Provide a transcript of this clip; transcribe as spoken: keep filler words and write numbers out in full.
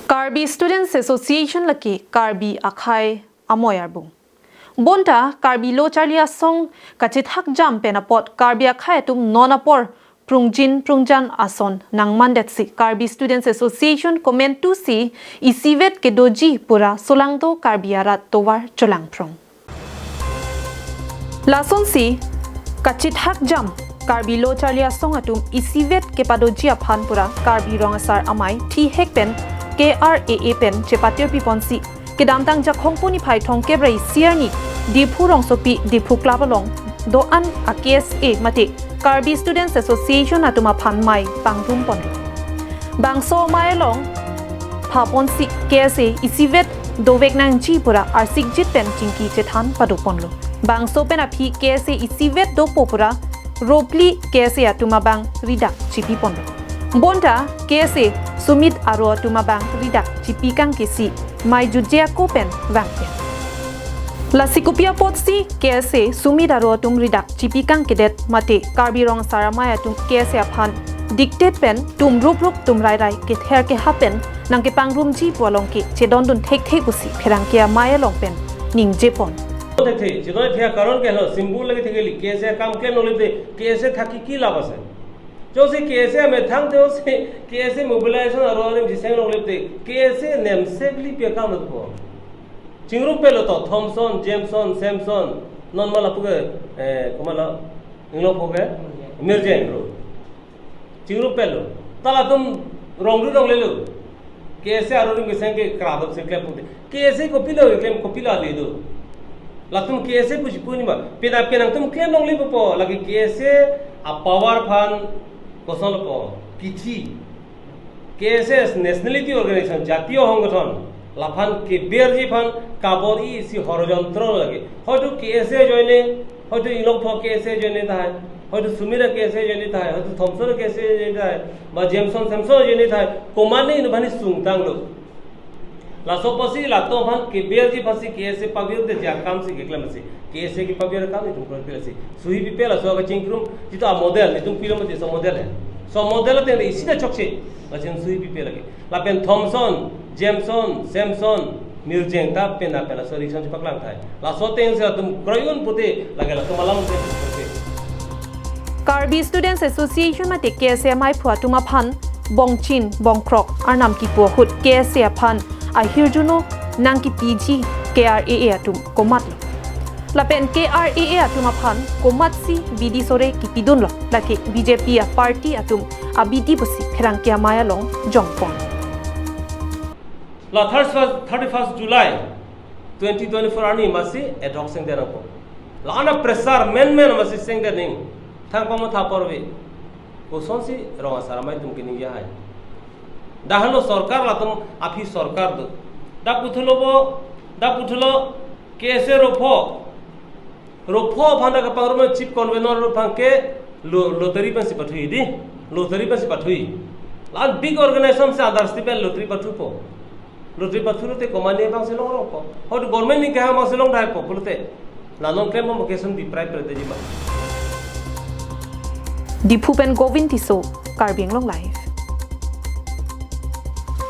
Karbi Students Association lake Karbi akhai amoi arbung. Bonta Karbi Lo Charli Asong kachethak jam pen apot Karbi akhai atum non apor prungjin prungjan ason nangmandetsi Karbi Students Association komantusi isivet kedoji pura solangdo Karbi arat tovar cholangphrong. Lasonsi kachethak jam Karbi Lo Charli Asong atum isivet kepadoji aphan pura Karbi Rong Asar Amei thihek pen K R A A pen chepatirpiponsi kedamtang Jakhong puni phai thomkep ra isi arni Diphu rongsopi Diphu Club along do-an a K S A mate Karbi Students Association atum aphan mei pangrumpon. Bangso mei along phaponsi K S A isivet dovek nangji pura arsikjit pen chingki chethan padoponlo. Bangso pen aphi K S A isivet dopo pura ropli K S A atum abang ridak chipiponlo. Bonta K S A Sumit aro atum abang ridak chipi kangkesi mei jutje ako pen vangpen. Lasi kopi apotsi K S A Sumit aro atum ridak chipi kangkedet mate Karbi Rong Asar Amei atum K S A aphan diktet pen tum rup rup tum rai rai kether kehap pen nangkepangrumji pu along ke chedondun thekthe pusi pherangke amei along pen ningjepon. Thekthe, chedon thekthe karon ke lo, simple lagi thekthe li, K S A kam ke nolip de, K S A thaki ki lab ase? Jongsi K S A amethang te jongsi K S A mobilization aro arim jiseng longlip te, K S A nemsek li pe kam lo po. Chingrumpetlo to, Thomson, Jameson, Samson, non ma lapu ke, eh, komat lo, inglong pho ke, Mirjeng lo. Chingrumpetlo. Ta latum rongri ronglelo. K S A arorim keseng ke kradop se klem pute. K S A kopilo keklem, kopilo ale do. Latum K S A puji puni ma. Pena penang tum klem longle po, lake K S A a power aphan koson po. Kithi. K S A nationality organization, jatiyo songgothon, laphan keberji aphan kabor-isi horojontro lage. Hoito K S A ajoine, hoito inglong pho K S A ajoine tahai, hoito Sumit a K S A ajoine tahai, hoito Thomson a K S A ajoine tahai, ba Jameson Samson ajoine tahai, komatne inut aphan sungtanglo. Laso apotsi latum aphan keberji aphansi K S A pavir de ja kamsi keklem si. K S A kepavir akam itum kron pila si. Suhi pipe laso kachingrum, jitu a model, itum pilo mati so model hai. So model ateng de isi ta chokche. Lachin suhi pipe lagi. Lapen Thomson, Jameson, Samson, Mirjeng ta pena pena so election chepaklang tahai. Laso ateng si latum kroyun pute lagi, latum alam pute. Karbi Students Association mate K S A amei phu atum aphan bongchin bongkrok arnam kipu ahut K S A aphan ahirjuno nangkipiji K R A A atum komatlo. Lapen K R A A atum aphan komatsi bidi sore kipidunlo, lake B J P a party atum abidi pusi pherangke amei along jongpon. La thirty-first, thirty-first July twenty twenty-four arni masi ad hoc sengdet nangpo. La ana pressure menmen masi sengdet ning. Thang pamatha porve. Kosonsi Rong Asar Amei atum keningje hai. Dak henlo sorkar, latum aphi sorkar do. Dak puthulo bo, dak puthulo K S A ropho. Ropho aphan dak kepangrum chief convener rophan ke lo-, lottery pensi pathui di. Lottery pensi pathui. La-an big organization si underestimate lottery pathupo. Lottery pathulote komatne abangsi longrokpo. Hoito government ni keha abangsi longdaipo pulote. La non klem mo keson bi prai prete jima. Diphu pen Govind Tisso, Karbi Anglong Live.